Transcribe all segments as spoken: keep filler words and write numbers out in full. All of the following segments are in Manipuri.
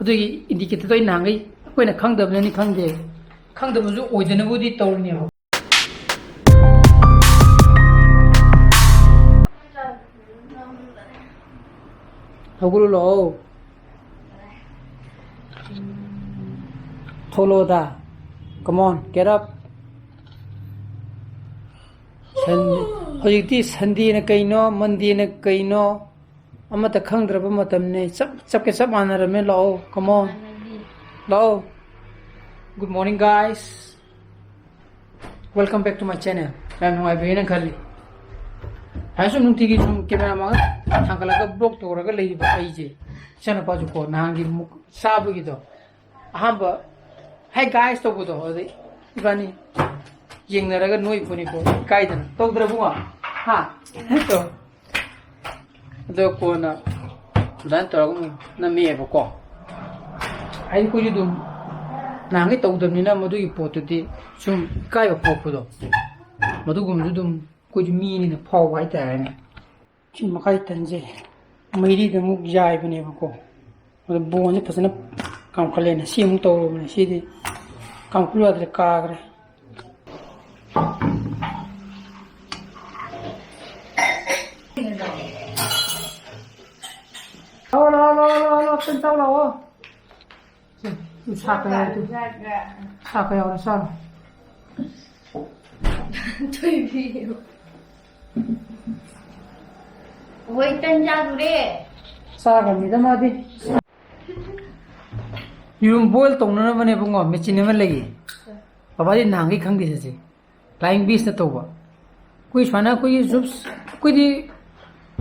ꯑꯗꯨꯒꯤ ꯏꯟꯗꯤꯀꯦꯇꯔꯗꯣ ꯑꯩ ꯅꯍꯥꯟꯈꯩ ꯑꯩꯈꯣꯏꯅ ꯈꯪꯗꯕꯅꯅꯤ ꯈꯪꯗꯦ, ꯈꯪꯗꯕꯁꯨ ꯑꯣꯏꯗꯅꯕꯨꯗꯤ ꯇꯧꯔꯤꯅꯦꯕ꯫ ꯍꯧꯒꯠꯂꯣ ꯂꯥꯛꯑꯣ꯫ ꯊꯣꯛꯂꯛꯑꯣꯗ꯫ Come on, get up. ꯍꯧꯖꯤꯛꯇꯤ ꯁꯟꯗꯦꯅ ꯀꯩꯅꯣ, ꯃꯟꯗꯦꯅ ꯀꯩꯅꯣ, ꯑꯃꯠꯇ ꯈꯪꯗ꯭ꯔꯕ ꯃꯇꯝꯅꯦ꯫ ꯆꯞ ꯆꯞꯀ ꯆꯞ ꯃꯥꯟꯅꯔꯝꯃꯦ꯫ ꯂꯥꯛꯑꯣ, come on. ꯂꯥꯛꯑꯣ꯫ Good morning, guys. Welcome back to my channel. ꯌꯥꯝ ꯅꯨꯡꯉꯥꯏꯕꯤꯔꯦꯅ ꯈꯜꯂꯤ꯫ ꯍꯥꯏ ꯁꯨꯝ ꯅꯨꯡꯇꯤꯒꯤ ꯁꯨꯝ ꯀꯦꯃꯦꯔꯥ ꯃꯥꯡꯗ ꯊꯥꯡꯒꯠꯂꯒ ꯕ꯭ꯂꯣꯛ ꯇꯧꯔꯒ ꯂꯩꯔꯤꯕ ꯑꯩꯁꯦ, ꯏꯆꯥꯅꯨꯄꯥꯁꯨ ꯀꯣ ꯅꯍꯥꯟꯒꯤ ꯃꯨꯛ ꯆꯥꯕꯒꯤꯗꯣ, ꯑꯍꯥꯟꯕ "Hey guys" ꯇꯧꯕꯗꯣ, ꯑꯗꯩ ꯏꯕꯥꯅꯤ ꯌꯦꯡꯅꯔꯒ ꯅꯣꯏ ꯄꯣꯅꯤꯀꯣ, ꯏꯀꯥꯏꯗꯅ ꯇꯧꯗ꯭ꯔꯕꯨ? ꯍꯥ? ꯇꯧ꯫ ꯑꯗꯣ ꯀꯣꯟꯅ ꯑꯗꯨꯃꯥꯏꯅ ꯇꯧꯔꯒ ꯑꯃꯨꯛ ꯅꯝꯃꯛꯑꯦꯕꯀꯣ꯫ ꯍꯥꯏꯗꯤ ꯑꯩꯈꯣꯏꯁꯨ ꯑꯗꯨꯝ ꯅꯍꯥꯟꯈꯩ ꯇꯧꯗꯕꯅꯤꯅ ꯃꯗꯨꯒꯤ ꯄꯣꯠꯇꯨꯗꯤ ꯁꯨꯝ ꯏꯀꯥꯏꯕ ꯄꯣꯛꯄꯗꯣ, ꯃꯗꯨꯒꯨꯝꯕꯁꯨ ꯑꯗꯨꯝ ꯑꯩꯈꯣꯏꯁꯨ ꯃꯤꯅꯤꯅ ꯐꯥꯎꯕ ꯍꯥꯏꯇꯥꯔꯦꯅꯦ꯫ ꯁꯤ ꯃꯈꯥꯏ ꯇꯟꯁꯦ ꯃꯩꯔꯤꯗ ꯑꯃꯨꯛ ꯌꯥꯏꯕꯅꯦꯕꯀꯣ꯫ ꯑꯗꯣ ꯕꯣꯟꯁꯦ ꯐꯖꯅ ꯀꯥꯝꯈꯠꯂꯦꯅꯦ꯫ ꯁꯤ ꯑꯃꯨꯛ ꯇꯧꯔꯨꯕꯅꯦ꯫ ꯁꯤꯗꯤ ꯀꯥꯝꯈꯠꯂꯨ ꯌꯥꯗ꯭ꯔꯦ, ꯀꯥꯈ꯭ꯔꯦ꯫ ꯂꯥꯛꯑꯣ, ꯂꯥꯛꯑꯣ, ꯂꯥꯛꯑꯣ, ꯂꯥꯛꯑꯣ, ꯂꯥꯛꯑꯣ, ꯇꯟ ꯆꯥꯎ ꯂꯥꯛꯑꯣ꯫ ꯁꯦ, ꯁꯤ ꯁꯥꯛꯀ ꯌꯥꯎꯔꯦ, ꯇꯨ꯫ ꯁꯥꯛꯀ ꯌꯥꯎꯔꯦ, ꯆꯥꯔꯣ꯫ ꯊꯣꯏꯕꯤ꯫ ꯍꯣꯏ, ꯇꯟ ꯆꯥꯗꯣꯔꯦ꯫ ꯆꯥꯒ꯭ꯔꯕꯅꯤꯗ ꯃꯥꯗꯤ꯫ ꯌꯦꯔꯨꯝ ꯕꯣꯏꯜ ꯇꯧꯅꯅꯕꯅꯦ ꯏꯕꯨꯡꯉꯣ, ꯃꯦꯆꯤꯟ ꯑꯃ ꯂꯩꯌꯦ꯫ ꯕꯕꯥꯗꯤ ꯅꯍꯥꯟꯈꯩ ꯈꯪꯗꯦ ꯁꯤꯁꯦ꯫ Flying Beast ꯅ ꯇꯧꯕ꯫ ꯑꯩꯈꯣꯏ ꯁꯨꯃꯥꯏꯅ ꯑꯩꯈꯣꯏꯒꯤ ꯖꯨꯝꯁ-, ꯑꯩꯈꯣꯏꯗꯤ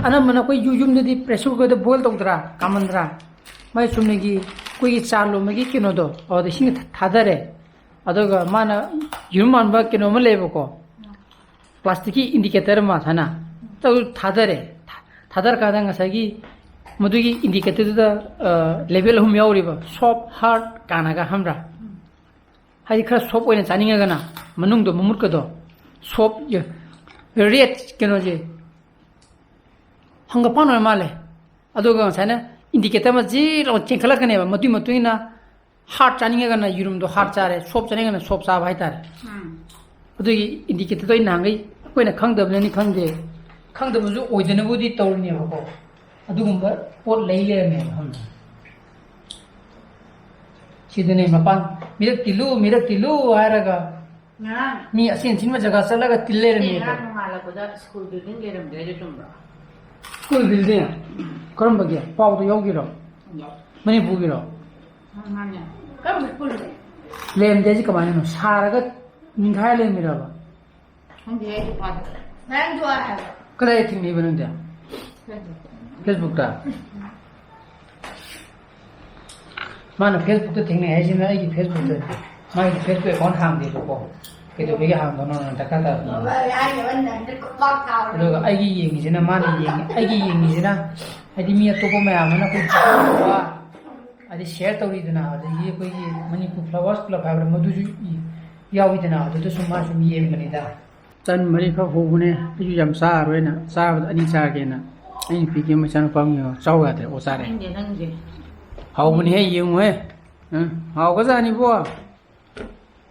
ꯑꯅꯝꯕꯅ ꯑꯩꯈꯣꯏ ꯌꯨ-, ꯌꯨꯝꯗꯗꯤ pressure cooker ꯗ ꯕꯣꯏꯜ ꯇꯧꯗ꯭ꯔꯥ, ꯀꯥꯃꯟꯗ꯭ꯔꯥ? ꯃꯥꯏ ꯆꯨꯝꯅꯒꯤ ꯑꯩꯈꯣꯏꯒꯤ ꯆꯥ ꯂꯣꯟꯕꯒꯤ ꯀꯩꯅꯣꯗꯣ, ꯑꯗꯨꯗ ꯏꯁꯤꯡ ꯊꯥꯗꯔꯦ꯫ ꯑꯗꯨꯒ ꯃꯥꯅ ꯌꯦꯔꯨꯝ ꯃꯥꯟꯕ ꯀꯩꯅꯣ ꯑꯃ ꯂꯩꯌꯦꯕꯀꯣ, ꯄ꯭ꯂꯥꯁꯇꯤꯛꯀꯤ ꯏꯟꯗꯤꯀꯦꯇꯔ ꯑꯃ ꯁꯨꯃꯥꯏꯅ, ꯑꯗꯨ ꯊꯥꯗꯔꯦ꯫ ꯊꯥ-, ꯊꯥꯗꯔꯀꯥꯟꯗ ꯉꯁꯥꯏꯒꯤ ꯃꯗꯨꯒꯤ ꯏꯟꯗꯤꯀꯦꯇꯔꯗꯨꯗ, ꯑ, ꯂꯦꯕꯦꯜ ꯑꯍꯨꯝ ꯌꯥꯎꯔꯤꯕ, soft, hard ꯀꯥꯟꯅꯒ ꯈꯪꯕ꯭ꯔꯥ? ꯍꯥꯏꯗꯤ ꯈꯔ ꯁꯣꯞ ꯑꯣꯏꯅ ꯆꯥꯅꯤꯡꯉꯒꯅ ꯃꯅꯨꯡꯗꯣ, ꯃꯃꯨꯠꯀꯗꯣ ꯁꯣꯞ, ꯔꯦꯠ ꯀꯩꯅꯣꯁꯦ, ꯍꯪꯒꯄꯥꯟ ꯑꯣꯏꯔ ꯃꯥꯜꯂꯦ꯫ ꯑꯗꯨꯒ ꯉꯁꯥꯏꯅ ꯏꯟꯗꯤꯀꯦꯇꯔ ꯑꯃ ꯖꯤꯔ ꯂꯥꯎ ꯆꯦꯟꯈꯠꯂꯛꯀꯅꯦꯕ꯫ ꯃꯗꯨꯒꯤ ꯃꯇꯨꯡ ꯏꯟꯅ ꯍꯥꯔꯠ ꯆꯥꯅꯤꯡꯉꯒꯅ ꯌꯦꯔꯨꯝꯗꯣ ꯍꯥꯔꯠ ꯆꯥꯔꯦ, ꯁꯣꯞ ꯆꯥꯅꯤꯡꯉꯒꯅ ꯁꯣꯞ ꯆꯥꯕ ꯍꯥꯏꯇꯥꯔꯦ꯫ ꯎꯝ꯫ ꯑꯗꯨꯒꯤ ꯏꯟꯗꯤꯀꯦꯇꯔꯗꯣ ꯑꯩ ꯅꯍꯥꯟꯈꯩ ꯑꯩꯈꯣꯏꯅ ꯈꯪꯗꯕꯅꯅꯤ ꯈꯪꯗꯦ, ꯈꯪꯗꯕꯁꯨ ꯑꯣꯏꯗꯅꯕꯨꯗꯤ ꯇꯧꯔꯤꯅꯦꯕꯀꯣ꯫ ꯑꯗꯨꯒꯨꯝꯕ ꯄꯣꯠ ꯂꯩ ꯂꯩꯔꯝꯃꯦꯕ ꯈꯪꯕ꯭ꯔꯥ? ꯁꯤꯗꯅꯦ ꯃꯄꯥꯟ, "ꯃꯤꯔꯛ ꯇꯤꯜꯂꯨ, ꯃꯤꯔꯛ ꯇꯤꯜꯂꯨ" ꯍꯥꯏꯔꯒ ꯉꯔꯥꯡ ꯃꯤ ꯑꯁꯦꯡ ꯁꯤꯟꯕ ꯖꯒꯥ ꯆꯠꯂꯒ ꯇꯤꯜ ꯂꯩꯔꯝꯃꯦꯕ꯫ ꯉꯔꯥꯡ ꯅꯣꯡꯉꯥꯜꯂꯛꯄꯗ ꯁ꯭ꯀꯨꯜ ꯕꯤꯜꯗꯤꯡ ꯂꯩꯔꯝꯗꯦ ꯍꯥꯏꯗꯣ ꯆꯨꯝꯕ꯭ꯔꯣ? School building? ꯎꯝ꯫ ꯀꯔꯝꯕꯒꯤ? ꯄꯥꯎꯗ ꯌꯥꯎꯈꯤꯔꯣ? ꯌꯥꯎ꯫ ꯃꯅꯤꯄꯨꯔꯒꯤꯔꯣ? ꯎꯝ, ꯃꯥꯅꯦ꯫ ꯀꯔꯝꯕ ꯁ꯭ꯀꯨꯜꯅꯣ? ꯂꯩꯔꯝꯗꯦ ꯍꯥꯏꯁꯦ ꯀꯃꯥꯏꯅꯅꯣ? ꯁꯥꯔꯒ ꯅꯤꯡꯈꯥꯏ ꯂꯩꯔꯝꯃꯤꯔꯕ? ꯈꯪꯗꯦ, ꯑꯩꯁꯨ ꯄꯥꯗꯦ꯫ ꯉꯔꯥꯡꯁꯨ ꯍꯥꯏꯕ꯫ ꯀꯗꯥꯏꯗ ꯊꯦꯡꯅꯩꯕ ꯅꯪꯗꯤ? ꯐꯦꯁꯕꯨꯛꯇ꯫ ꯐꯦꯁꯕꯨꯛꯇ? ꯃꯥꯅ ꯐꯦꯁꯕꯨꯛꯇ ꯊꯦꯡꯅꯩ ꯍꯥꯏꯁꯤꯅ ꯑꯩꯒꯤ ꯐꯦꯁꯕꯨꯛꯇ꯫ ꯃꯥꯒꯤ ꯐꯦꯁꯕꯨꯛ ꯑꯦꯀꯥꯎꯟ ꯍꯥꯡꯗꯦꯕꯀꯣ꯫ ꯀꯩꯗꯧꯕꯒꯤ ꯍꯥꯡꯗꯣꯏꯅꯣ ꯅꯪ ꯗꯔꯀꯥꯔ ꯇꯥꯗꯅ? ꯑꯗꯨꯒ ꯑꯩꯒꯤ ꯌꯦꯡꯉꯤꯁꯤꯅ ꯃꯥꯅ ꯌꯦꯡꯉꯤ, ꯑꯩꯒꯤ ꯌꯦꯡꯉꯤꯁꯤꯅ ꯍꯥꯏꯗꯤ ꯃꯤ ꯑꯇꯣꯞꯄ ꯃꯌꯥꯝ ꯑꯃꯅ ꯑꯩꯈꯣꯏ ꯍꯥꯏꯗꯤ ꯁꯤꯌꯔ ꯇꯧꯔꯤꯗꯅ, ꯑꯗꯒꯤ ꯑꯩꯈꯣꯏꯒꯤ ꯃꯅꯤꯄꯨꯔ ꯐ꯭ꯂꯥꯋꯔꯁ ꯀ꯭ꯂꯕ ꯍꯥꯏꯕ꯭ꯔꯥ, ꯃꯗꯨꯁꯨ ꯌꯥꯎꯋꯤꯗꯅ, ꯑꯗꯨꯗꯁꯨ ꯃꯥ ꯁꯨꯝ ꯌꯦꯡꯕꯅꯤꯗ꯫ ꯇꯟ ꯃꯔꯤꯈꯛ ꯍꯧꯕꯅꯦ, ꯑꯩꯁꯨ ꯌꯥꯝ ꯆꯥꯔꯔꯣꯏꯅ, ꯆꯥꯕꯗ ꯑꯅꯤ ꯆꯥꯒꯦꯅ꯫ ꯑꯩ ꯅꯨꯄꯤꯒꯤ ꯃꯆꯥꯅꯨꯄꯥ ꯑꯃ ꯌꯦꯡꯉꯣ, ꯆꯥꯎ ꯌꯥꯗ꯭ꯔꯦ, ꯑꯣ ꯆꯥꯔꯦ꯫ ꯅꯪꯗꯤ, ꯅꯪꯗꯤ꯫ ꯍꯥꯎꯕꯅꯦꯍꯦ, ꯌꯦꯡꯉꯨꯍꯦ꯫ ꯎꯝ, ꯍꯥꯎꯒꯖꯥꯅꯤꯕꯣ꯫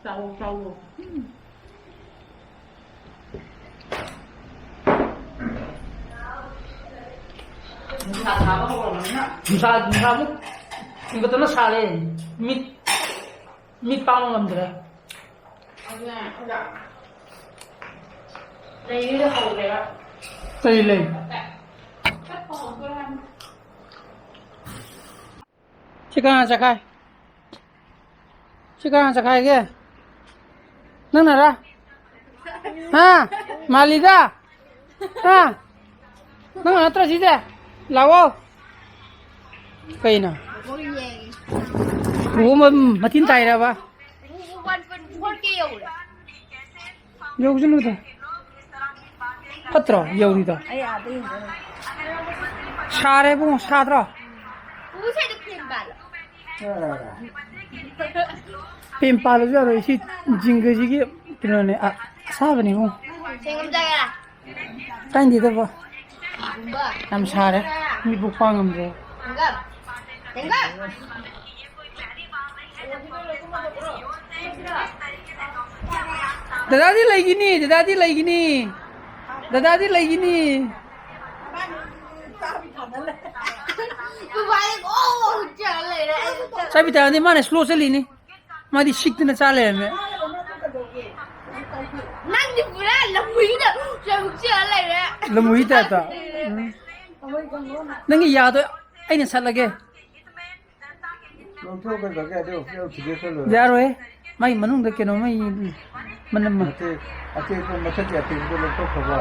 ꯆꯥꯎ, ꯆꯥꯎ꯫ ꯅꯨꯡꯁꯥ ꯁꯥꯕ ꯍꯧꯔꯕꯅꯤꯅ꯫ ꯅꯨꯡꯁꯥ, ꯅꯨꯡꯁꯥ ꯑꯃꯨꯛ ꯍꯦꯟꯒꯠꯇꯅ ꯁꯥꯔꯦ꯫ ꯃꯤꯠ, ꯃꯤꯠ ꯄꯥꯡꯕ ꯉꯝꯗ꯭ꯔꯦ꯫ ꯑꯗꯨꯅ ꯂꯩꯔꯤꯗ ꯍꯧꯔꯦꯕ꯫ ꯀꯔꯤ ꯂꯩ? ꯆꯠꯄ ꯍꯧꯗꯣꯔꯦ ꯍꯥꯏꯕꯅꯤ꯫ ꯁꯤ ꯀꯅꯥ ꯆꯈꯥꯏ? ꯁꯤ ꯀꯅꯥ ꯆꯈꯥꯏꯒꯦ? ꯅꯪꯅꯔꯥ? ꯍꯥ? ꯃꯥꯂꯤꯗ? ꯍꯥ? ꯅꯪ ꯅꯠꯇ꯭ꯔꯣ ꯁꯤꯁꯦ? ꯂꯥꯛꯑꯣ꯫ ꯀꯩꯅꯣ? ꯎꯕ ꯃ-, ꯃꯇꯤꯟ ꯇꯥꯏꯔꯕ? ꯎꯕ ꯋꯥꯟ ꯄꯣꯏꯟ ꯐꯣꯔ ꯀꯦ ꯌꯧꯔꯦ꯫ ꯌꯧꯁꯅꯨꯗ꯫ ꯐꯠꯇ꯭ꯔꯣ? ꯌꯧꯔꯤꯗꯣ꯫ ꯑꯩ ꯑꯥꯗ ꯌꯦꯡꯗꯣꯏꯅꯦ꯫ ꯁꯥꯔꯦ ꯏꯕꯨꯡꯉꯣ, ꯁꯥꯗ꯭ꯔꯣ? ꯎꯕꯨ ꯁꯥꯏꯗꯣ ꯐꯦꯟ ꯄꯥꯜꯂꯣ꯫ ꯐꯦꯟ ꯄꯥꯜꯂꯁꯨ ꯌꯥꯔꯣꯏ, ꯁꯤ ꯖꯤꯡꯒꯁꯤꯒꯤ ꯀꯩꯅꯣꯅꯦ, ꯑ-, ꯑꯁꯥꯕꯅꯤ ꯏꯕꯨꯡꯉꯣ꯫ ꯁꯦꯡꯉꯝꯗꯥꯏꯔ? ꯇꯥꯏꯅꯤꯡꯗꯦꯗꯕꯣ꯫ ꯌꯥꯝ ꯁꯥꯔꯦ꯫ ꯃꯤꯠꯄꯨ ꯄꯥꯡ ꯉꯝꯗ꯭ꯔꯦ꯫ ꯗꯗꯥꯗꯤ ꯂꯩꯒꯤꯅꯤ, ꯗꯗꯥꯗꯤ ꯂꯩꯒꯤꯅꯤ, ꯗꯗꯥꯗꯤ ꯂꯩꯒꯤꯅꯤ꯫ ꯆꯥꯕꯤ ꯇꯥꯔꯗꯤ ꯃꯥꯅ slow ꯆꯠꯂꯤꯅꯤ꯫ ꯃꯥꯗꯤ ꯁꯤꯛꯇꯅ ꯆꯥ ꯂꯩꯔꯝꯃꯦ꯫ ꯅꯪꯗꯤ ꯄꯨꯔꯥ ꯂꯝꯍꯨꯏꯗ ꯆꯦꯜꯂ ꯂꯩꯔꯦ꯫ ꯂꯝꯍꯨꯏ type ꯇ꯫ ꯎꯝ꯫ ꯅꯪꯒꯤ ꯌꯥꯗꯣ ꯑꯩꯅ ꯁꯠꯂꯒꯦ꯫ ꯂꯧꯊꯣꯛꯑꯒ ꯀꯩꯗꯧꯒꯦ? ꯑꯗꯨ ꯂꯧꯊꯣꯛꯈꯤꯒꯦ ꯈꯜꯂꯣ꯫ ꯌꯥꯔꯣꯏ꯫ ꯃꯥꯏ ꯃꯅꯨꯡꯗ ꯀꯩꯅꯣꯝꯃ ꯃꯅꯝ ꯑꯃ꯫ ꯑꯇꯦꯛ-, ꯑꯇꯦꯛꯄ ꯃꯊꯛꯀꯤ ꯑꯇꯦꯛꯄꯗꯣ ꯂꯧꯊꯣꯛꯈ꯭ꯔꯕꯣ?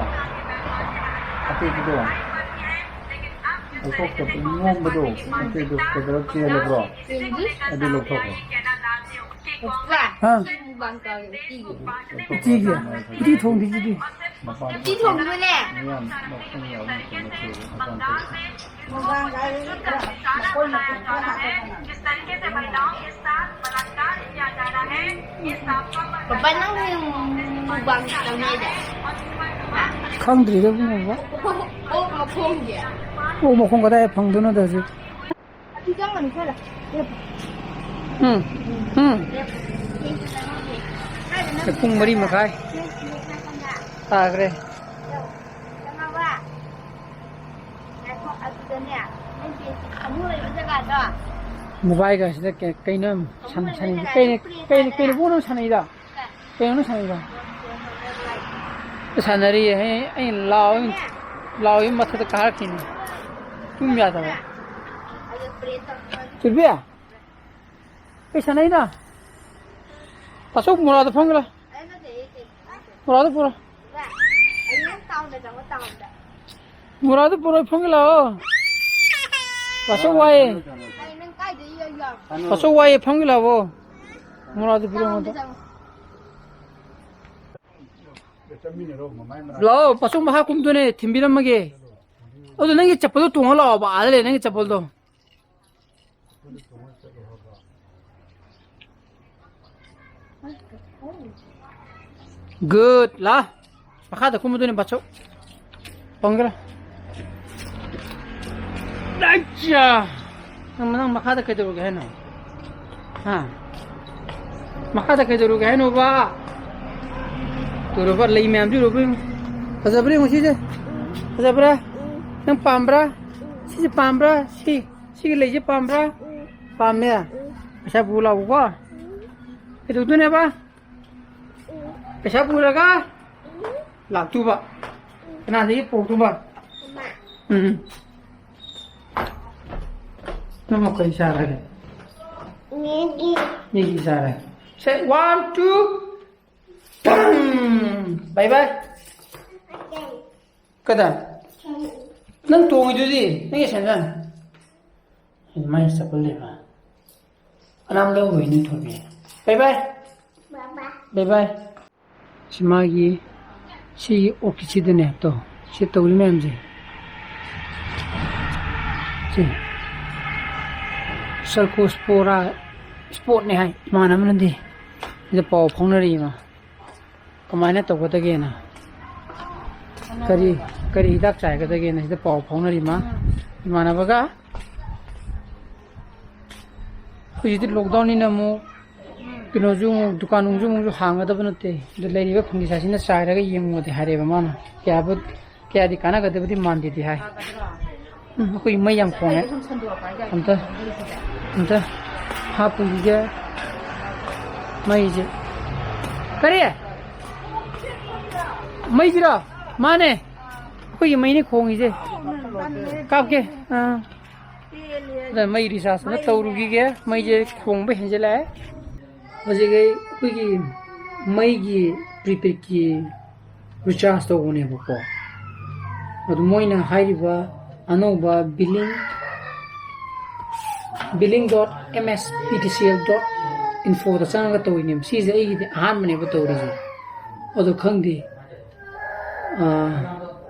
ꯑꯇꯦꯛꯄꯗꯣ? ꯂꯧꯊꯣꯛꯈ꯭ꯔꯕ ꯅꯣꯝꯕꯗꯣ? ꯑꯇꯦꯛꯄꯗꯣ ꯀꯩꯗꯧꯔ ꯆꯦꯜꯂꯕ꯭ꯔꯣ? ꯆꯦꯟꯗ꯭ꯔꯤ꯫ ꯑꯗꯨ ꯂꯧꯊꯣꯛꯈ꯭ꯔꯣ꯫ ꯍꯥ? ꯎꯇꯤꯒꯤ? ꯎꯇꯤ ꯊꯣꯡꯗ꯭ꯔꯤꯁꯤꯗꯤ꯫ ꯎꯇꯤ ꯊꯣꯡꯗꯣꯏꯅꯦ꯫ ꯄꯄꯥ, ꯅꯪ ꯍꯌꯦꯡ mukbang ꯇꯧꯅꯤ ꯍꯥꯏꯗꯥꯏ? ꯈꯪꯗ꯭ꯔꯤꯗ ꯏꯕꯨꯡꯉꯣ꯫ ꯑꯣꯛ ꯃꯈꯣꯡꯒꯤ꯫ ꯑꯣꯛ ꯃꯈꯣꯡ ꯀꯗꯥꯏ ꯐꯪꯗꯣꯏꯅꯣꯗ ꯍꯧꯖꯤꯛ? ꯑꯗꯨ ꯆꯪꯒꯅꯤ ꯈꯔ꯫ ꯎꯝ꯫ ꯎꯝ꯫ ꯄꯨꯡ ꯃꯔꯤ ꯃꯈꯥꯏ ꯇꯥꯈ꯭ꯔꯦ꯫ ꯉꯥꯏꯈꯣ, ꯑꯗꯨꯗꯅꯦ, ꯅꯪꯒꯤ ꯐꯃꯨꯡ ꯂꯩꯕ ꯖꯒꯥꯗꯣ꯫ ꯃꯣꯕꯥꯏꯜꯒꯁꯤꯗ ꯀꯩ-, ꯀꯩꯅꯣ ꯌꯥꯝ ꯁꯥꯟꯅ-, ꯁꯥꯟꯅꯩꯁꯦ? ꯀꯩꯅꯣ, ꯀꯩꯅꯣ, ꯀꯩꯅꯣ ꯄꯣꯠ ꯑꯃ ꯁꯥꯟꯅꯩꯗ? ꯀꯩꯅꯣ ꯁꯥꯟꯅꯩꯗꯣ? ꯁꯥꯟꯅꯔꯤꯌꯦ꯫ ꯑꯩ, ꯑꯩ ꯂꯥꯎ-, ꯂꯥꯎ ꯃꯊꯛꯇ ꯀꯥꯔꯛꯈꯤꯅꯤ꯫ ꯇꯨꯝ ꯌꯥꯗꯕ꯫ ꯆꯨꯕꯤ? ꯀꯩ ꯁꯥꯟꯅꯩꯅꯣ? ꯇꯥꯆꯧ ꯃꯣꯔꯥꯗ ꯐꯝꯒꯦ ꯂꯥꯎ꯫ ꯃꯣꯔꯥꯗ ꯄꯨꯔꯣ꯫ ꯃꯣꯔꯥꯗ ꯄꯨꯔꯣ, ꯐꯝꯒꯦ ꯂꯥꯛꯑꯣ꯫ ꯇꯥꯆꯧ ꯋꯥꯏꯌꯦ꯫ ꯇꯥꯆꯧ ꯋꯥꯏꯌꯦ, ꯐꯝꯒꯦ ꯂꯥꯛꯑꯣ꯫ ꯃꯣꯔꯥꯗ ꯄꯨꯔꯣ ꯑꯩꯉꯣꯟꯗ꯫ ꯂꯥꯛꯑꯣ, ꯄꯥꯆꯧ ꯃꯈꯥ ꯀꯨꯝꯗꯣꯏꯅꯦ, ꯊꯤꯟꯕꯤꯔꯝꯃꯒꯦ꯫ ꯑꯗꯨ ꯅꯪꯒꯤ ꯆꯄꯜꯗꯣ ꯇꯣꯡꯉ ꯂꯥꯛꯑꯣꯕ, ꯑꯥꯗ ꯂꯩ ꯅꯪꯒꯤ ꯆꯄꯜꯗꯣ꯫ Good, ꯂꯥ꯫ ꯃꯈꯥꯗ ꯀꯨꯝꯃꯗꯣꯏꯅꯦ ꯕꯥꯆꯧ꯫ ꯄꯪꯒ꯭ꯔꯥ꯫ ꯑꯩꯌꯥ! ꯅꯪ, ꯅꯪ ꯃꯈꯥꯗ ꯀꯩꯗꯧꯔꯨꯒꯦ ꯍꯥꯏꯅꯣ? ꯍꯥ? ꯃꯈꯥꯗ ꯀꯩꯗꯧꯔꯨꯒꯦ ꯍꯥꯏꯅꯣꯕ? ꯇꯧꯔꯨꯕ ꯂꯩ ꯃꯌꯥꯝꯁꯤ ꯎꯔꯨꯕ ꯌꯦꯡꯉꯨ꯫ ꯐꯖꯕ꯭ꯔꯥ ꯌꯦꯡꯉꯨ ꯁꯤꯁꯦ꯫ ꯐꯖꯕ꯭ꯔꯥ? ꯅꯪ ꯄꯥꯝꯕ꯭ꯔꯥ? ꯁꯤꯁꯦ ꯄꯥꯝꯕ꯭ꯔꯥ? ꯁꯤ, ꯁꯤꯒꯤ ꯂꯩꯁꯦ ꯄꯥꯝꯕ꯭ꯔꯥ? ꯄꯥꯝꯃꯦ꯫ ꯄꯩꯁꯥ ꯄꯨ ꯂꯥꯛꯎꯀꯣ꯫ ꯀꯩꯗꯧꯗꯣꯏꯅꯦꯕ? ꯄꯩꯁꯥ ꯄꯨꯔꯒ ꯂꯥꯛꯇꯨꯕ꯫ ꯀꯅꯥꯗꯒꯤ ꯄꯨꯔꯛꯇꯨꯕ? ꯎꯝ꯫ ꯅꯪ ꯀꯩ ꯆꯥꯔꯒꯦ? ꯃꯦꯒꯤ꯫ ꯃꯦꯒꯤ ꯆꯥꯔꯦ꯫ Say one, two, ꯇꯝ! Bye bye꯫ ꯀꯗꯥ? ꯅꯪ ꯇꯣꯡꯉꯤꯗꯨꯗꯤ, ꯅꯪꯒꯤ ꯁꯦꯟꯗꯜ꯫ ꯃꯥꯏ ꯆꯠꯄ ꯂꯩꯕ꯫ ꯑꯅꯥꯝ ꯂꯧꯔꯣꯏꯅꯦ ꯊꯣꯏꯕꯤ꯫ Bye bye꯫ Bye bye꯫ Bye bye꯫ ꯁꯤ ꯃꯥꯒꯤ, ꯁꯤꯒꯤ ꯑꯣꯐꯤꯁꯁꯤꯗꯅꯦ, ꯇꯣ, ꯁꯤ ꯇꯧꯔꯤ ꯃꯌꯥꯝꯁꯦ꯫ ꯁꯤ ꯁꯔꯀꯣꯁꯄꯣꯔꯥ ꯁ꯭ꯄꯣꯔꯠꯅꯦ ꯍꯥꯏ, ꯏꯃꯥꯟꯅꯕꯅꯗꯤ꯫ ꯁꯤꯗ ꯄꯥꯎ ꯐꯥꯎꯅꯔꯤ ꯃꯥ꯫ ꯀꯃꯥꯏꯅ ꯇꯧꯒꯗꯒꯦꯅ, ꯀꯔꯤ, ꯀꯔꯤ ꯍꯤꯗꯥꯛ ꯆꯥꯏꯒꯗꯒꯦꯅ ꯁꯤꯗ ꯄꯥꯎ ꯐꯥꯎꯅꯔꯤ ꯃꯥ, ꯏꯃꯥꯟꯅꯕꯒ꯫ ꯍꯧꯖꯤꯛꯇꯤ ꯂꯣꯛꯗꯥꯎꯟꯅꯤꯅ ꯑꯃꯨꯛ ꯀꯩꯅꯣꯁꯨ ꯑꯃꯨꯛ, ꯗꯨꯀꯥꯟ ꯅꯨꯡꯁꯨ ꯑꯃꯨꯛꯁꯨ ꯍꯥꯡꯒꯗꯕ ꯅꯠꯇꯦ꯫ ꯑꯗꯨ ꯂꯩꯔꯤꯕ ꯐꯪꯒꯤ ꯁꯥꯁꯤꯅ ꯆꯥꯏꯔꯒ ꯌꯦꯡꯉꯣꯗꯤ ꯍꯥꯏꯔꯦꯕ ꯃꯥꯅ꯫ ꯀꯌꯥꯕꯨ, ꯀꯌꯥꯗꯤ ꯀꯥꯟꯅꯒꯗꯕꯗꯤ ꯃꯥꯟꯗꯦꯗꯤ ꯍꯥꯏ꯫ ꯎꯝ, ꯑꯩꯈꯣꯏ ꯃꯩ ꯌꯥꯝ ꯈꯣꯡꯉꯦ꯫ ꯑꯝꯇ, ꯑꯝꯇ ꯍꯥꯞꯄꯨꯈꯤꯒꯦ ꯃꯩꯁꯦ꯫ ꯀꯔꯤ? ꯃꯩꯁꯤꯔꯣ? ꯃꯥꯅꯦ꯫ ꯑꯩꯈꯣꯏꯒꯤ ꯃꯩꯅꯦ ꯈꯣꯡꯉꯤꯁꯦ꯫ ꯀꯥꯞꯀꯦ꯫ ꯑꯥ꯫ ꯑꯗ ꯃꯩ ꯔꯤꯆꯥꯔꯖ ꯑꯃ ꯇꯧꯔꯨꯈꯤꯒꯦ꯫ ꯃꯩꯁꯦ ꯈꯣꯡꯕ ꯍꯦꯟꯖꯤꯜꯂꯛꯑꯦ꯫ ꯍꯧꯖꯤꯛ ꯑꯩ ꯑꯩꯈꯣꯏꯒꯤ ꯃꯩꯒꯤ ꯄ꯭ꯔꯤꯄꯦꯗꯀꯤ ꯔꯤꯆꯥꯔꯖ ꯇꯧꯕꯅꯦꯕꯀꯣ꯫ ꯑꯗꯨ ꯃꯣꯏꯅ ꯍꯥꯏꯔꯤꯕ ꯑꯅꯧꯕ billing, billing dot M S P T C L dot ꯏꯟꯐꯣꯗ ꯆꯪꯉꯒ ꯇꯧꯔꯤꯅꯦꯕ꯫ ꯁꯤꯁꯦ ꯑꯩꯒꯤꯗꯤ ꯑꯍꯥꯟꯕꯅꯦꯕ ꯇꯧꯔꯤꯁꯦ꯫ ꯑꯗꯣ ꯈꯪꯗꯦ, ꯑꯥ,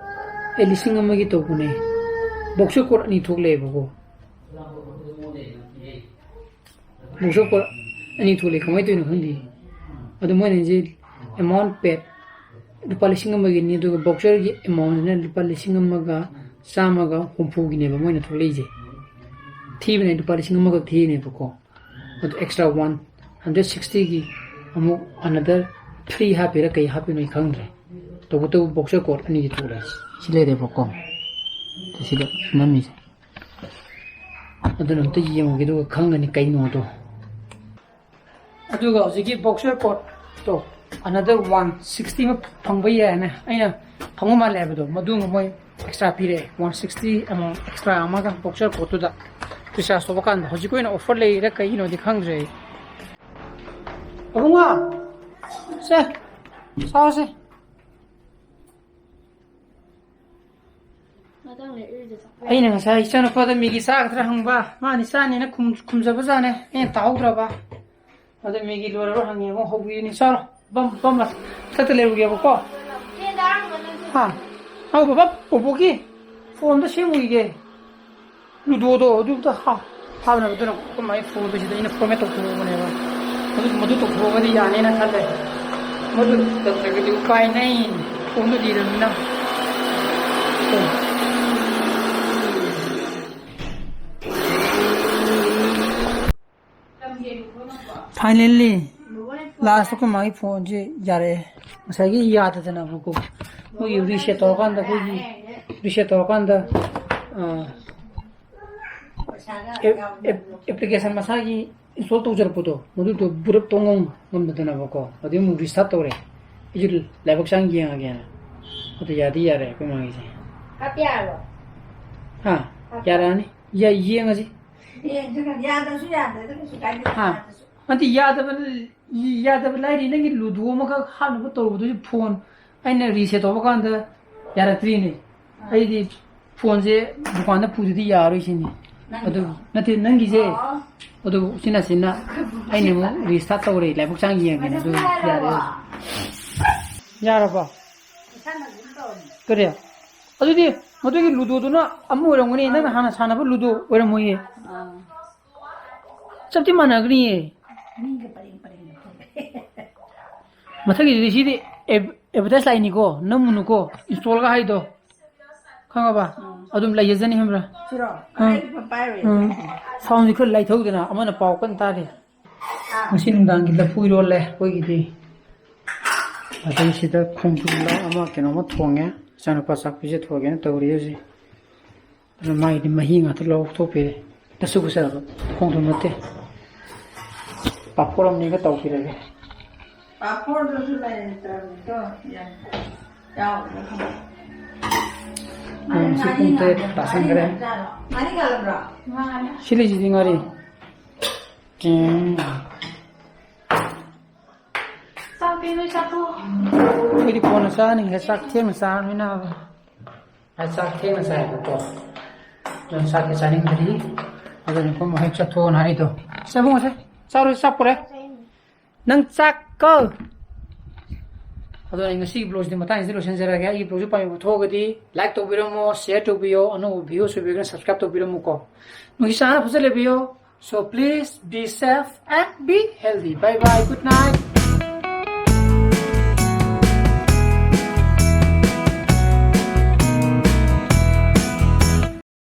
ꯑꯩ ꯂꯤꯁꯤꯡ ꯑꯃꯒꯤ ꯇꯧꯕꯅꯦ꯫ ꯕꯣꯛꯁꯔ ꯀꯣꯠ ꯑꯅꯤ ꯊꯣꯛꯂꯛꯑꯦꯕꯀꯣ꯫ ꯕꯣꯛꯁꯔ ꯀꯣꯠ ꯑꯅꯤ ꯊꯣꯛꯂꯛꯑꯦ, ꯀꯃꯥꯏꯅ ꯇꯧꯔꯤꯅꯣ ꯈꯪꯗꯦ꯫ ꯑꯗꯣ ꯃꯣꯏꯅ ꯍꯥꯏꯁꯦ amount paid ꯂꯨꯄꯥ ꯂꯤꯁꯤꯡ ꯑꯃꯒꯤꯅꯤ, ꯑꯗꯨꯒ ꯕꯣꯛꯁꯔꯒꯤ ꯑꯦꯃꯥꯎꯟꯁꯤꯅ ꯂꯨꯄꯥ ꯂꯤꯁꯤꯡ ꯑꯃꯒ ꯆꯥꯝꯃꯒ ꯍꯨꯝꯐꯨꯒꯤꯅꯦꯕ ꯃꯣꯏꯅ ꯊꯣꯛꯂꯛꯏꯁꯦ꯫ ꯊꯤꯕꯅꯦ, ꯂꯨꯄꯥ ꯂꯤꯁꯤꯡ ꯑꯃꯒ ꯊꯤꯅꯦꯕꯀꯣ꯫ ꯑꯗꯨ extra one hundred sixty ꯒꯤ ꯑꯃꯨꯛ another three ꯍꯥꯞꯄꯤꯔꯥ ꯀꯩ ꯍꯥꯞꯄꯤꯅꯣ ꯑꯩ ꯈꯪꯗ꯭ꯔꯦ꯫ ꯇꯧꯕꯇꯕꯨ boxer cord ꯑꯅꯤꯗꯤ ꯊꯣꯛꯂꯛꯑꯦ꯫ ꯁꯤ ꯂꯩꯔꯦꯕꯀꯣ꯫ ꯁꯤꯗ ꯅꯝꯃꯤꯁꯦ꯫ ꯑꯗꯨꯅ ꯑꯝꯇ ꯌꯦꯡꯉꯨꯒꯦ, ꯑꯗꯨꯒ ꯈꯪꯒꯅꯤ ꯀꯩꯅꯣꯗꯣ꯫ ꯑꯗꯨꯒ ꯍꯧꯖꯤꯛꯀꯤ boxer cordꯇꯣ another one sixty ꯑꯃ ꯐꯪꯕ ꯌꯥꯏꯅ ꯑꯩꯅ ꯐꯪꯕ ꯃꯥꯜꯂꯦ ꯍꯥꯏꯕꯗꯣ, ꯃꯗꯨ ꯑꯃ ꯃꯣꯏ extra ꯄꯤꯔꯛꯑꯦ꯫ One sixty ꯑꯃ extra ꯑꯃꯒ boxer cordꯇꯨꯗ recharge ꯇꯧꯕ ꯀꯥꯟꯗ꯫ ꯍꯧꯖꯤꯛꯀꯤ ꯑꯣꯏꯅ offer ꯂꯩꯔꯤꯔꯥ ꯀꯩꯒꯤꯅꯣꯗꯤ ꯈꯪꯗ꯭ꯔꯦ ꯑꯩ꯫ ꯑꯕꯨꯡꯉꯣ, ꯁꯦ, ꯁꯥꯎꯁꯦ꯫ ꯃꯊꯪꯗ ꯏꯔꯨꯖ ꯆꯠꯄ ꯑꯩꯅ ꯉꯁꯥꯏ ꯏꯆꯥꯅꯨꯄꯥꯗ ꯃꯦꯒꯤ ꯆꯥꯒꯗ꯭ꯔꯥ ꯍꯪꯕ, ꯃꯥꯅꯤ ꯆꯥꯅꯤꯅ ꯈꯨꯝ-, ꯈꯨꯝꯖꯕꯖꯥꯠꯅꯦ, ꯑꯩꯅ ꯇꯥꯍꯧꯗ꯭ꯔꯕ꯫ ꯑꯗ ꯃꯦꯒꯤ ꯂꯣꯏꯔꯕ꯭ꯔꯥ ꯍꯪꯉꯦ, ꯑꯃꯨꯛ ꯍꯧꯕꯤꯔꯤꯅꯤ꯫ ꯆꯥꯔꯣ, ꯕꯝ, ꯕꯝ, ꯃꯊꯛꯇ ꯂꯩꯔꯨꯒꯦꯕꯀꯣ꯫ ꯍꯥ? ꯑꯧ, ꯕꯕꯥ, ꯕꯣꯕꯣꯒꯤ ꯐꯣꯟꯗ ꯁꯦꯝꯃꯨꯈꯤꯒꯦ꯫ ꯂꯨꯗꯣꯗꯣ ꯑꯗꯨ ꯑꯝꯇ ꯍꯥ-, ꯍꯥꯞꯅꯕꯗꯨꯅ ꯑꯩꯈꯣꯏ ꯃꯥꯒꯤ ꯐꯣꯟꯗꯨ ꯁꯤꯗ ꯑꯩꯅ format ꯇꯧꯊꯣꯛꯍꯧꯕꯅꯦꯕ꯫ ꯑꯗꯨ, ꯃꯗꯨ ꯇꯧꯊꯣꯛꯑꯒꯗꯤ ꯌꯥꯅꯦꯅ ꯈꯜꯂꯦ꯫ ꯃꯗꯨ ꯇꯧꯗ꯭ꯔꯒꯗꯤ ꯎꯄꯥꯏ ꯂꯩ꯫ ꯐꯣꯟꯗꯨ ꯂꯤꯔꯕꯅꯤꯅ꯫ Finally, last ꯑꯩꯈꯣꯏ ꯃꯥꯒꯤ ꯐꯣꯟꯁꯦ ꯌꯥꯔꯛꯑꯦ꯫ ꯉꯁꯥꯏꯒꯤ ꯌꯥꯗꯗꯅꯕꯀꯣ, ꯃꯣꯏꯒꯤ reset ꯇꯧꯔꯀꯥꯟꯗ, ꯑꯩꯈꯣꯏꯒꯤ reset ꯇꯧꯔꯀꯥꯟꯗ, ꯑ, ꯑꯦꯞ-, ꯑꯦꯞ-, application ꯃꯁꯥꯒꯤ install ꯇꯧꯖꯔꯛꯄꯗꯣ, ꯃꯗꯨꯗꯣ boot up ꯇꯧ ꯉꯝ-, ꯉꯝꯗꯗꯅꯕꯀꯣ, ꯑꯗꯨꯗꯩ ꯑꯃꯨꯛ restart ꯇꯧꯔꯦ꯫ ꯑꯩꯁꯨ ꯂꯥꯏꯕꯛ ꯆꯥꯡ ꯌꯦꯡꯉꯒꯦꯅ꯫ ꯑꯗꯨ ꯌꯥꯗꯤ ꯌꯥꯔꯦ ꯑꯩꯈꯣꯏ ꯃꯥꯒꯤꯁꯦ꯫ ꯍꯥꯞꯄ ꯌꯥꯔꯕꯣ? ꯍꯥ? ꯍꯥꯞꯄ ꯌꯥꯔꯛꯑꯅꯤ꯫ ꯌꯥ-, ꯌꯦꯡꯉꯁꯤ꯫ ꯌꯦꯡꯁꯤ ꯀꯩꯅꯣ, ꯌꯥꯗ꯭ꯔꯁꯨ ꯌꯥꯗ꯭ꯔꯦꯗ, ꯀꯩꯁꯨ ꯀꯥꯏꯗꯦ, ꯍꯥ? ꯌꯥꯗ꯭ꯔꯁꯨ꯫ ꯅꯠꯇꯦ, ꯌꯥꯗꯕ, ꯌꯥꯗꯕ ꯂꯥꯏꯔꯤ, ꯅꯪꯒꯤ ꯂꯨꯗꯣ ꯑꯃꯈꯛ ꯍꯥꯞꯅꯕ ꯇꯧꯔꯨꯕꯗꯨꯁꯨ ꯐꯣꯟ ꯑꯩꯅ reset ꯇꯧꯕ ꯀꯥꯟꯗ ꯌꯥꯔꯛꯇ꯭ꯔꯤꯅꯦ꯫ ꯑꯥ꯫ ꯑꯩꯗꯤ ꯐꯣꯟꯁꯦ ꯗꯨꯀꯥꯟꯗ ꯄꯨꯗꯗꯤ ꯌꯥꯔꯣꯏ ꯁꯤꯅꯤ꯫ ꯅꯪꯒꯤꯔꯣ? ꯑꯗꯨ ꯅꯠꯇꯦ, ꯅꯪꯒꯤꯁꯦ꯫ ꯑꯣ꯫ ꯑꯗꯨ ꯎꯆꯤꯟ ꯅꯥꯆꯤꯟꯅ ꯑꯩꯅ ꯑꯃꯨꯛ restart ꯇꯧꯔꯦ, ꯂꯥꯏꯕꯛ ꯆꯥꯡ ꯌꯦꯡꯒꯦꯅ꯫ ꯑꯗꯨ ꯃꯗꯨ ꯌꯥꯔꯦ꯫ ꯍꯥꯏꯔꯕꯣ? ꯌꯥꯔꯕꯣ? ꯏꯁꯥꯅ ꯑꯗꯨꯝ ꯇꯧꯔꯝꯃꯦ꯫ ꯀꯔꯤ? ꯑꯗꯨꯗꯤ ꯃꯗꯨꯒꯤ ꯂꯨꯗꯣꯗꯨꯅ ꯑꯃ ꯑꯣꯏꯔꯝꯒꯅꯤ, ꯅꯪꯅ ꯍꯥꯟꯅ ꯁꯥꯟꯅꯕ ꯂꯨꯗꯣ ꯑꯣꯏꯔꯝꯃꯣꯏꯌꯦ꯫ ꯑꯥ꯫ ꯆꯞꯇꯤ ꯃꯥꯟꯅꯒꯅꯤꯌꯦ꯫ ꯃꯤꯒ ꯄꯔꯦꯡ ꯄꯔꯦꯡꯒ ꯐꯝꯃꯦ꯫ ꯃꯊꯛꯀꯤꯗꯨꯗꯤ ꯁꯤꯗꯤ ꯑꯦꯞ-, advertise ꯂꯥꯛꯏꯅꯤꯀꯣ, ꯅꯝꯃꯨꯅꯨꯀꯣ, installꯒ ꯍꯥꯏꯗꯣ꯫ ꯈꯪꯉꯕ? ꯑꯥ꯫ ꯑꯗꯨꯝ ꯂꯩꯖꯖꯅꯤ ꯈꯪꯕ꯭ꯔꯥ? ꯁꯤꯔꯣ? ꯎꯝ꯫ ꯑꯩ ꯄꯥꯏꯔꯣꯏ꯫ ꯎꯝ꯫ ꯁꯥꯎꯟꯁꯦ ꯈꯔ ꯂꯩꯊꯧꯗꯅ, ꯑꯃꯅ ꯄꯥꯎ ꯀꯟꯅ ꯇꯥꯔꯤ꯫ ꯉꯁꯤ ꯅꯨꯡꯗꯥꯡꯒꯤ ꯂꯐꯨ ꯏꯔꯣꯜꯂꯦ ꯑꯩꯈꯣꯏꯒꯤꯗꯤ꯫ ꯑꯗꯩ ꯁꯤꯗ ꯈꯣꯡꯗ꯭ꯔꯨꯝꯂ ꯑꯃ ꯀꯩꯅꯣꯝꯃ ꯊꯣꯡꯉꯦ꯫ ꯏꯆꯥꯅꯨꯄꯥ ꯆꯥꯛ ꯄꯤꯖꯊꯣꯛꯑꯒꯦꯅ ꯇꯧꯔꯤ ꯍꯧꯖꯤꯛ꯫ ꯑꯗꯨꯅ ꯃꯥꯒꯤꯗꯤ ꯃꯍꯤ ꯉꯥꯛꯇ ꯂꯧꯊꯣꯛꯄꯤꯔꯦ꯫ ꯇꯁꯨ ꯀꯨꯁꯥꯕ ꯈꯣꯡꯗ꯭ꯔꯨꯝ ꯅꯠꯇꯦ꯫ ꯄꯥꯐꯣꯔ ꯑꯃꯅꯤꯒ ꯇꯧꯕꯤꯔꯒꯦ꯫ ꯄꯥꯐꯣꯔꯗꯨꯁꯨ ꯂꯩꯇ꯭ꯔꯕꯅꯤꯀꯣ꯫ ꯌꯥꯝ ꯌꯥꯎꯗ꯭ꯔꯦ꯫ ꯎꯝ, ꯁꯤ ꯄꯨꯡ ꯇꯔꯦꯠ ꯇꯥꯁꯟꯈ꯭ꯔꯦ꯫ ꯉꯥꯔꯤ ꯉꯥꯜꯂꯝꯕ꯭ꯔꯣ? ꯁꯤ ꯂꯩꯁꯤꯗꯤ ꯉꯥꯔꯤ꯫ ꯎꯝ꯫ ꯆꯥꯛꯇꯤ ꯅꯣꯏ ꯆꯥꯊꯣꯛꯑꯣ꯫ ꯑꯩꯗꯤ ꯀꯣꯟꯅ ꯆꯥꯅꯤꯡꯉꯦ, ꯆꯥꯛ ꯊꯦꯡꯅ ꯆꯥꯔꯃꯤꯅ꯫ ꯑꯩ ꯆꯥꯛ ꯊꯦꯡꯅ ꯆꯥꯏꯕꯀꯣ꯫ ꯑꯗꯨꯅ ꯆꯥꯛꯇꯤ ꯆꯥꯅꯤꯡꯗ꯭ꯔꯤ꯫ ꯑꯗꯨꯅ ꯀꯨꯝ ꯍꯦꯛ ꯆꯠꯊꯣꯛꯑꯣꯅ ꯍꯥꯏꯗꯣ꯫ ꯆꯥꯕꯨꯡꯉꯁꯦ꯫ ꯆꯥꯔꯣꯏ, ꯆꯥꯛ ꯄꯨꯔꯦ꯫ ꯅꯪ ꯆꯥꯛ ꯀꯧ꯫ ꯑꯗꯣ ꯑꯩ ꯉꯁꯤꯒꯤ ꯕ꯭ꯂꯣꯒꯁꯤꯗꯤ ꯃꯇꯥꯡꯁꯤꯗ ꯂꯣꯏꯁꯤꯟꯖꯔꯒꯦ꯫ ꯑꯩꯒꯤ ꯕ꯭ꯂꯣꯒꯁꯤ ꯄꯥꯝꯕꯤꯕ ꯊꯣꯛꯑꯒꯗꯤ ꯂꯥꯏꯛ ꯇꯧꯕꯤꯔꯝꯃꯣ, ꯁꯤꯌꯔ ꯇꯧꯕꯤꯌꯣ, ꯑꯅꯧꯕ ꯚꯤꯌꯨꯁ ꯑꯣꯏꯕꯤꯔꯒꯅ ꯁꯕꯁꯀ꯭ꯔꯥꯏꯕ ꯇꯧꯕꯤꯔꯝꯃꯨꯀꯣ꯫ ꯅꯨꯡꯁꯤ ꯆꯥꯟꯅ ꯐꯖꯅ ꯂꯩꯕꯤꯌꯣ꯫ So please be safe and be healthy. Bye bye. Good night.